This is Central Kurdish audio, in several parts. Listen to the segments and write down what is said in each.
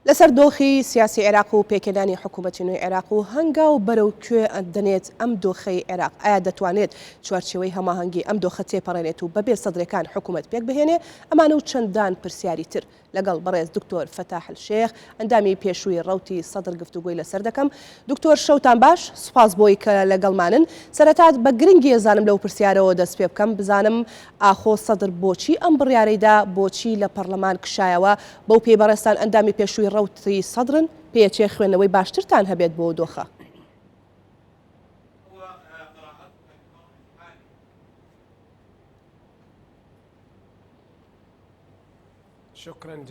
لەسەر دۆخی سیاسی عێراق و پێکهێنانی حکوومەتی نوێی عێراق و هەنگاو بەرەو کوێ دەنێت ئەم دۆخەی عێراق؟ ئایا دەتوانێت چوارچێوەی هەماهەنگی ئەم دۆخە تێپەڕێنێت و بەبێ سەدرەکان حکوومەت پێکبهێنێ؟ ئەمانە و چەندان پرسیاری تر لەگەڵ بەڕێز دکتۆر فەتاح الشێخ ئەندامی پێشووی ڕەوتی سەدر گفتوگۆی لەسەر دەکەم. دکتۆر شەوتان باش، سوپاس بۆی کە لەگەڵمانن. سەرەتا بە گرنگی ئەزانم لەو پرسیارەوە دەست پێ بکەم بزانم ئاخۆ سەدر بۆچی ئەم بڕیارەی دا، بۆچی لە پەڕلەمان کشایەوە، بەو پێی بەڕێزتان ئەندامی پێشووی ڕەوتی سەدرن، پێیەچێ خوێندنەوەی باشترتان هەبێت بۆ دۆخە.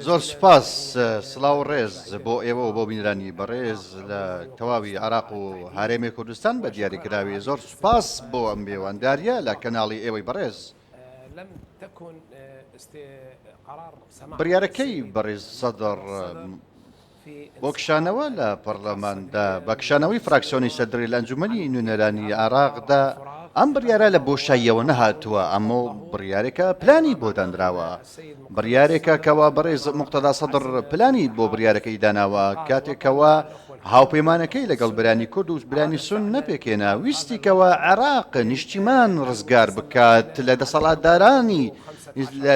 زۆر سوپاس، سڵاو و ڕێز بۆ ئێوە و بۆ بینەرانی بەڕێز لە تەواوی عێراق و هەرێمی کوردستان بە دیاریکراوی زۆر سوپاس بۆ ئەم مێوانداریە لە کەناڵی ئێوەی بەڕێز. بڕیارەکەی بەڕێز سەدڕ بۆ کشانەوە لە پەڕلەماندا بە کشانەوەی فراکسیۆنی سەدری لە ئەنجومەنی نوێنەرانی عێراقدا، ئەم بڕیارە لە بۆشاییەوە نەهاتووە، ئەمە بڕیارێکە پلانی بۆ دانراوە، بڕیارێکە کەوا بەڕێز موقتەدا سەدر پلانی بۆ بڕیارەکەی داناوە، کاتێک کەوا هاوپەیمانەکەی لەگەڵ برانی کورد و برانی سوننە پێکهێنا، ویستی کەوا عێراق نیشتیمان ڕزگار بکات لە دەسەڵاتدارانی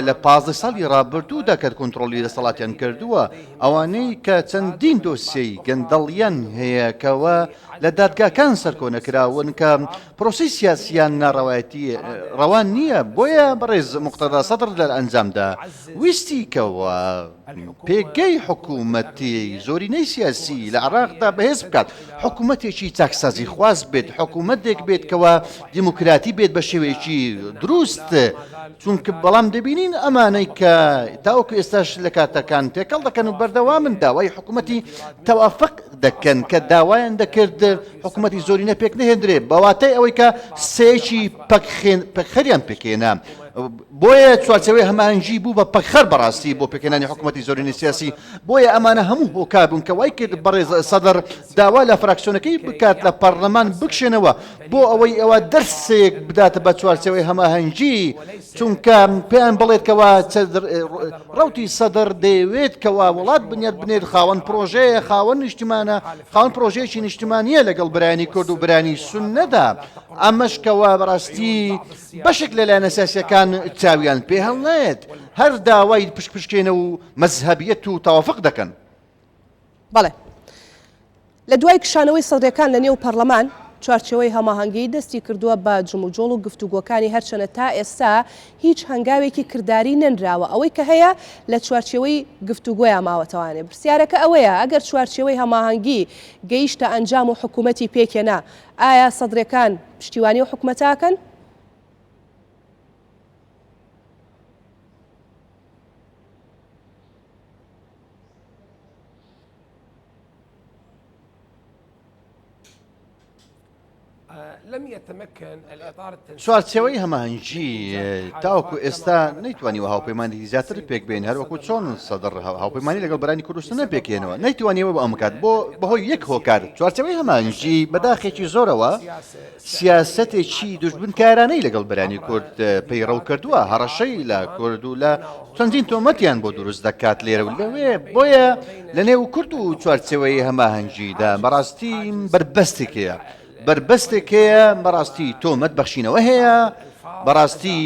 لە 15 ساڵی ڕابردوودا کە کۆنتڕۆڵی دەسەڵاتیان کردووە، ئەوانەی کە چەندین دۆسیەی گەندەڵیان هەیە کەوا لە دادگاکان سەرکۆنە کراون کە پرۆسەی سیاسیان ناڕەوایەتی ڕەوا نییە، بۆیە بەڕێز موقتەدا سەدر لە ئەنجامدا ویستی کەوا پێگەی حکوومەتی زۆرینەی سیاسی لە عێراقدا بەهێز بکات، حکوومەتێکی چاکسازیخواز بێت، حکوومەتێک بێت کەوا دیموکراتی بێت بە شێوەیەکی دروست، چونکە بەڵام دەبینین ئەمانەی کە تاوەکو ئێستاش لە کارتەکان تێکەڵ دەکەن و بەردەوامن داوای حکوومەتی تەوافق دەکەن کە داوایان دەکرد حکوومەتی زۆرینە پێک نەهێندرێ بە واتای ئەوەی کە سێیەکی پەکخەریان پێکهێنا بۆیە چوارچێوەی هەماهەنگی بوو بە پەکخەر بەڕاستی بۆ پێکهێنانی حکوومەتی زۆرینەی سیاسی بۆیە ئەمانە هەموو هۆکار بوون کە وای کرد بەڕێز سەدر داوا لە فراکسیۆنەکەی بکات لە پەرلەمان بکشێنەوە بۆ ئەوەی ئەوە دەرسێک بدات بە چوارچێوەی هەماهەنگی چونکە پێیان بڵێت کەوا ڕەوتی سەدر دەیەوێت کەوا وڵات بنیات بنێت خاوەن پرۆژەیە خاوەن نیشتیمانە خاوەن پرۆژەیەکی نیشتیمانیە لەگەڵ برایانی کورد و برایانی سوننەدا ئەمەش کەوا بەڕاستی بەشێک لە لایەنە سیاسیەکان چاویان پێ هەڵنایەت هەر داوای پشکپشکێنە و مەزهەبیەت و تەوافق دەکەن. بەڵێ. لە دوای کشانەوەی سەدرەکان لە نێو پەڕلەمان، چوارچێوەی هەماهەنگی دەستی کردووە بە جموجۆڵ و گفتوگۆکانی هەرچەنە تا ئێستا هیچ هەنگاوێکی کرداری نەنراوە ئەوەی کە هەیە لە چوارچێوەی گفتوگۆیا ماوەتەوانێ پرسیارەکە ئەوەیە ئەگەر چوارچێوەی هەماهەنگی گەیشتە ئەنجام و حکوومەتی پێکهێنا ئایا سەدرەکان پشتیوانی ئەو حکومەتە ئەکەن؟ چوارچێوەی هەماهەنگی تاوەکو ئێستا نەیتوانیوە هاوپەیمانێکی زیاتر پێکبێن هەروەکو چۆن سەدڕ هاوپەیمانی لەگەڵ بەرانی کوردستانە پێکهێنەوە نەیتوانیوە بۆ ئەم کات بۆ بەهۆی یەک هۆکار چوارچێوەی هەماهەنگی بەداخێکی زۆرەوە سیاسەتێکی دوژمنکارانەی لەگەڵ برانی کورد پەیڕەو کردووە، هەڕەشەی لە کورد و لە چەندین تۆمەتیان بۆ دروست دەکات لێرە و لەوێ، بۆیە لە نێو کورد و چوارچێوەی هەماهەنگیدا بەڕاستی بەربەستێک هەیە، بەربەستێک هەیە بەڕاستی تۆمەت بەخشینەوە هەیە، بەڕاستی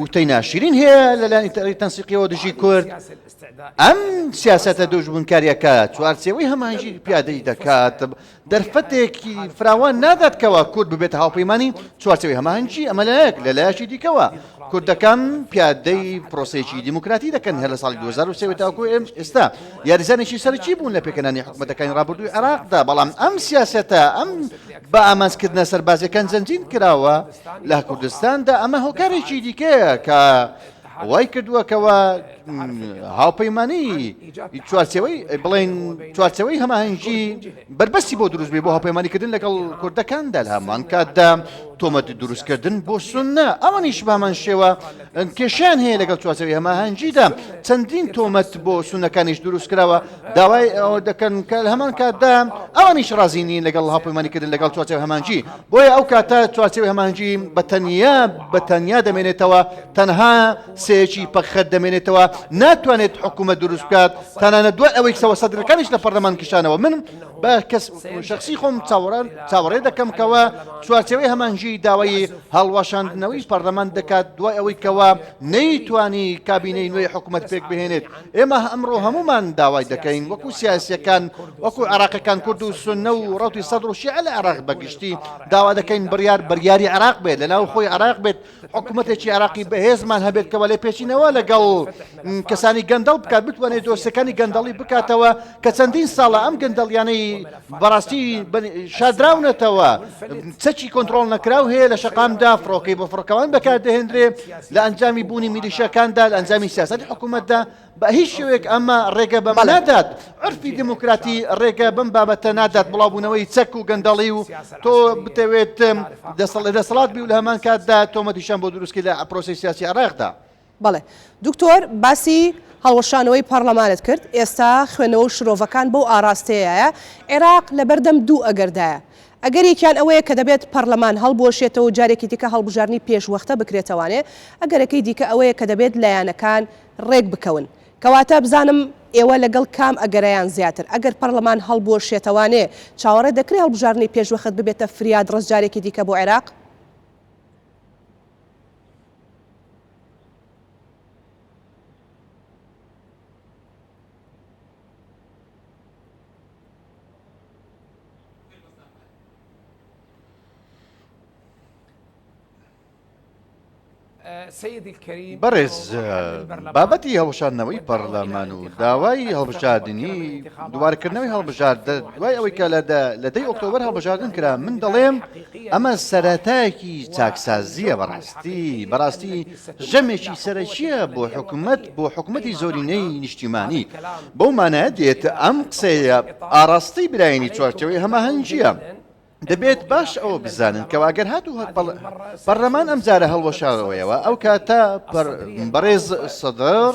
وتەی ناشرین هەیە لەلایەن تەنسیقیەوە دژی کورد. ئەم سیاسەتە دوژمنکاریەکە چوارچێوەی هەماهەنگی پیادەی دەکات، دەرفەتێکی فراوان نادات کەوا کورد ببێتە هاوپەیمانی چوارچێوەی هەماهەنگی، ئەمە لایەک، لە لایەکی دیکەوە کوردەکان پیادەی پرۆسەیەکی دیموکراتی دەکەن هەر لە ساڵی 2003 تاکو ئێستا یاریزانێکی سەرەکی بوون لە پێکهێنانی حکومەتەکانی ڕابردووی عێراقدا، بەڵام ئەم سیاسەتە ئەم بە ئامانجکردنە سەربازیەکان زەنجین کراوە لە کوردستاندا، ئەمە هۆکارێکی دیکەیە کە وای کردووە کەوا هاوپەیمانی چوارچێوەی بڵێن چوارچێوەی هەماهەنگی بەربەستی بۆ دروست بێ بۆ هاوپەیمانیکردن لەگەڵ کوردەکاندا لە هەمان کاتدا تۆمەت دروستکردن بۆ سوننە ئەوانیش بەهەمان شێوە کێشیان هەیە لەگەڵ چوارچێوەی هەماهەنگیدا چەندین تۆمەت بۆ سوننەکانیش دروست کراوە داوای ئەوە دەکەن کە لە هەمان کاتدا ئەوانیش ڕازی نین لەگەڵ هاوپەیمانیکردن لەگەڵ چوارچێوەی هەماهەنگی بۆیە ئەو کاتە چوارچێوەی هەماهەنگی بە تەنیا بە تەنیا دەمێنێتەوە تەنها سێیەکی پەکخەر دەمێنێتەوە. ناتوانێت حکوومەت دروست بکات تەنانەت دوای ئەوەی کەەوە سەدرەکانیش لە پەرلەمان کشانەوە. من بە کەس شخصی خۆم چاوەڕان چاوەڕێ دەکەم کەەوە چوارچێوەی هەمانژی داوای هەڵوەشاندنەوەی پەرلەمان دەکات دوای ئەوەی کەوا نەیتوانی کابینەی نوێی حکوومەت پێک بهێنێت. ئێمە ئەمڕۆ هەمومان داوای دەکەین وەکو سیاسیەکان وەکو عێراقیەکان کورد و سوننە و ڕەوتی سەدر و شیعە لە عێراق بەگشتی داوا دەکەین بڕیار بڕیاری عێراق بێت لەناو خۆی عێراق بێت حکوومەتێکی عێراقی بەهێزمان هەبێت کەوا لێپێچینەوە لەگەڵ کەسانی گەندەڵ بکات بتوانێت دۆسیەکانی گەندەڵی بکاتەوە کە چەندین ساڵە ئەم گەندەڵیانەی بەڕاستی شاردراونەتەوە چەکی کۆنترۆڵ نەکراو هەیە لە شەقامدا فڕۆکەی بۆ فڕۆکەوان بەکاردەهێنرێ لە ئەنجامی بوونی میلیشیاکاندا لە ئەنجامی سیاسەتی حکوومەتدا بە هیچ شێوەیەک ئەمە ڕێگە بەم نادات عرفی دیموکراتی ڕێگە بەم بابەتە نادات بڵاوبوونەوەی چەک و گەندەڵی و تۆ بتەوێت دەسەڵات بی و لە هەمان کاتدا تۆمەتیشان بۆ دروستکەی لە پرۆسەی سیاسی عێراقدا. بەڵێ دکتۆر باسی هەڵوەشانەوەی پەڕلەمانت کرد، ئێستا خوێندنەوە و شرۆڤەکان بەو ئاڕاستەیەیە، عێراق لەبەردەم دوو ئەگەردایە، ئەگەرێکیان ئەوەیە کە دەبێت پەڕلەمان هەڵبوەشێتەوە و جارێکی دیکە هەڵبژاردنی پێشوەختە بکرێتەوانێ، ئەگەرەکەی دیکە ئەوەیە کە دەبێت لایەنەکان ڕێک بکەون. کەواتە بزانم ئێوە لەگەڵ کام ئەگەرەیان زیاتر؟ ئەگەر پەڕلەمان هەڵبوەشێتەوانێ چاوەڕێ دەکرێ هەڵبژاردنی پێشوەخت ببێتە فریادڕەس جارێکی دیکە بۆ عێراق؟ بەڕێز بابەتی هەڵوەشاندنەوەی پەڕلەمان و داوای هەڵبژاردنی دووبارەکردنەوەی هەڵبژاردە دوای ئەوەی کە لە دەی ئۆکتۆبەر هەڵبژاردن کرا من دەڵێم ئەمە سەرەتایەکی چاکسازییە بەڕاستی بەڕاستی ژەمێکی سەرەکییە بۆ حکومەت بۆ حکومەتی زۆرینەی نیشتیمانی بەو مانایە دێت ئەم قسەیە ئاڕاستەی برایانی چوارچێوەی هەماهەنگییە. دەبێت باش ئەوە بزانن کەوا گەر هاتوو پەرلەمان ئەمجارە هەڵوەشاوەیەوە ئەو کاتە بەڕێز سەدر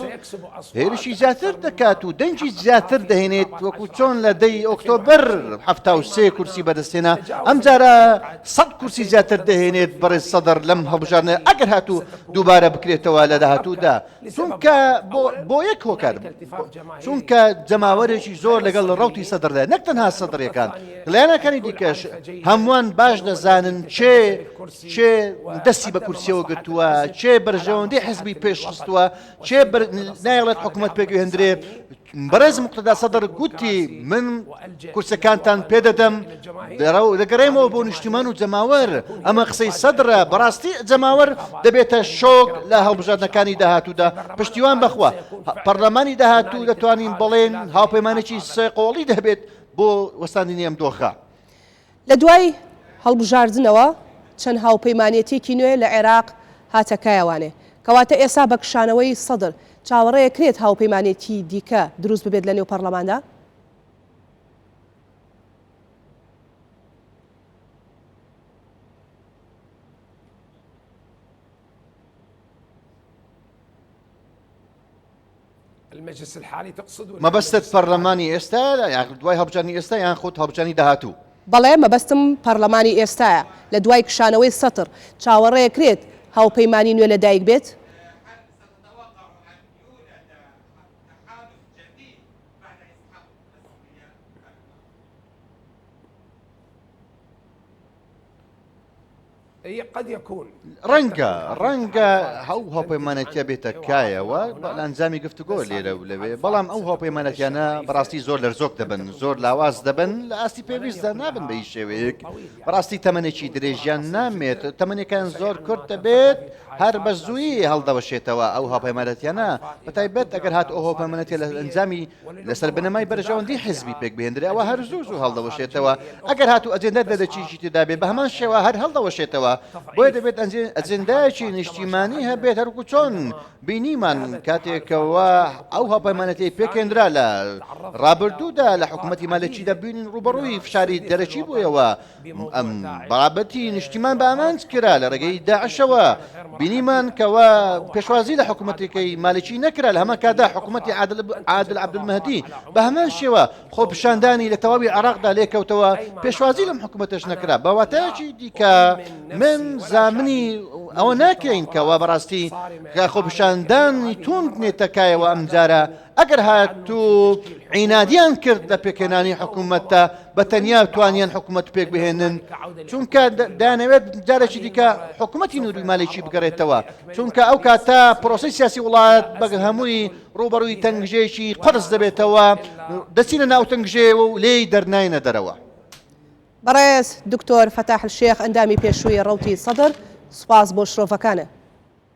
هێرشی زیاتر دەکات و دەنگی زیاتر دەهێنێت وەکو چۆن لە دەی ئۆکتۆبەر 73 کورسی بەدەستێنا ئەمجارە 100 کورسی زیاتر دەهێنێت بەڕێز سەدر لەم هەڵبژاردنە ئەگەر هاتوو دووبارە بکرێتەوە لە داهاتوودا چونکە بۆ یەک هۆکار چونکە جەماوەرێکی زۆر لەگەڵ ڕوتی سەدردا نەک تەنها سەدرەکان لایەنەکانی دیکەش هەمووان باش دەزانن چێ چێ دەستی بە کورسیەوە گرتووە چێ بەرژەوەندی حزبی پێشخستووە چێ نایڵێت حکوومەت پێگەهێندرێ بەڕێز موقتەدا سەدر گوتی من کورسەکانتان پێدەدەم دەگەڕێمەوە بۆ نیشتیمان و جەماوەر ئەمە قسەی سەدرە بەڕاستی جەماوەر دەبێتە شۆک لە هەڵبژاردنەکانی داهاتوودا پشتیوان بەخوا پەرلەمانی داهاتوو دەتوانین بڵێن هاوپەیمانێکی سێقۆڵی دەبێت بۆ وەستاندنی ئەم دۆخە. لە دوای هەڵبژاردنەوە چەند هاوپەیمانێتیەکی نوێ لە عێراق هاتە کایەوانێ. کەواتە ئێستا بە کشانەوەی سەدر چاوەڕێ کرێت هاوپەیمانێتی دیکە دروست ببێت لە نێو پەڕلەماندا؟ مەبەستت پەرلەمانی ئێستایە یاخود دوای هەڵبژاردنی ئێستا یان خود هەڵبژاردنی داهاتوو؟ بەڵێ مەبەستم پەرلەمانی ئێستایە، لە دوای کشانەوەی سەتر چاوەڕێکرێت هاوپەیمانی نوێ لەدایک بێت؟ ڕەنگە ڕەنگە ئەو هاوپەیمانەتیە بێتە کایەوە لە ئەنجامی گفتوگۆ لێرە و لەوێ بەڵام ئەو هاوپەیمانەتیانە بەڕاستی زۆر لەرزۆک دەبن زۆر لاواز دەبن لە ئاستی پێویستدا نابن بە هیچ شێوەیەک بەڕاستی تەمەنێکی درێژیان نامێت تەمەنەکان زۆر کورت دەبێت هەر بە زوویی هەڵدەوەشێتەوە ئەو هاوپەیمانەتیانە بەتایبەت ئەگەر هات ئەو هاوپەیمانەتیە لە ئەنجامی لەسەر بنەمای بەرژەوەندی حزبی پێک بهێندرێ ئەوە هەر زوو زوو هەڵدەوەشێتەوە ئەگەر هاتوو ئەجێندای دەرەکیشی تێدا بێ بە هەمان شێوە هەر هەڵدەوەشێتەوە بۆیە دەبێت ئەجێندایەکی نیشتیمانی هەبێت هەروکو چۆن بینیمان کاتێکەوە ئەو هاوپەیمانەتی پێکێنرا لە ڕابردوودا لە حکوومەتی مالکی دەبینین ڕوبەڕووی فشاری دەرەکی بوویەوە ئەم بابەتی نیشتیمان بە ئامانج کرا لە ڕێگەی داعشەوە بینیمان کەوا پێشوازی لە حکوومەتەکەی مالکی نەکرا لە هەمان کاتدا حکوومەتی عادل عەبدولمەهدی بە هەمان شێوە خۆپیشاندانی لە تەواوی عێراقدا لێکەوتەوە پێشوازی لەم حکوومەتەش نەکرا بە واتایەکی دیکە من زامنی ئەوە ناکەین کەوا بەڕاستی کە خۆپیشاندانی توند نێتە کایەوە ئەمجارە ئەگەر هاتوو عینادیان کرد لە پێکهێنانی حکوومەتدا بە تەنیا توانیان حکوومەت پێک بهێنن چونکە دەیانەوێت جارێکی دیکە حکوومەتی نوری مالکی بگەڕێتەوە چونکە ئەو کاتە پرۆسەی سیاسی وڵات بە هەمووی ڕووبەڕووی تەنگژەیەکی قورس دەبێتەوە دەچینە ناو تەنگژەیەوە و لێی دەرناینە دەرەوە. بەڕێز دکتۆر فەتاح الشێخ ئەندامی پێشووی ڕەوتی سەدر سوپاس بۆ شرۆڤەکانت.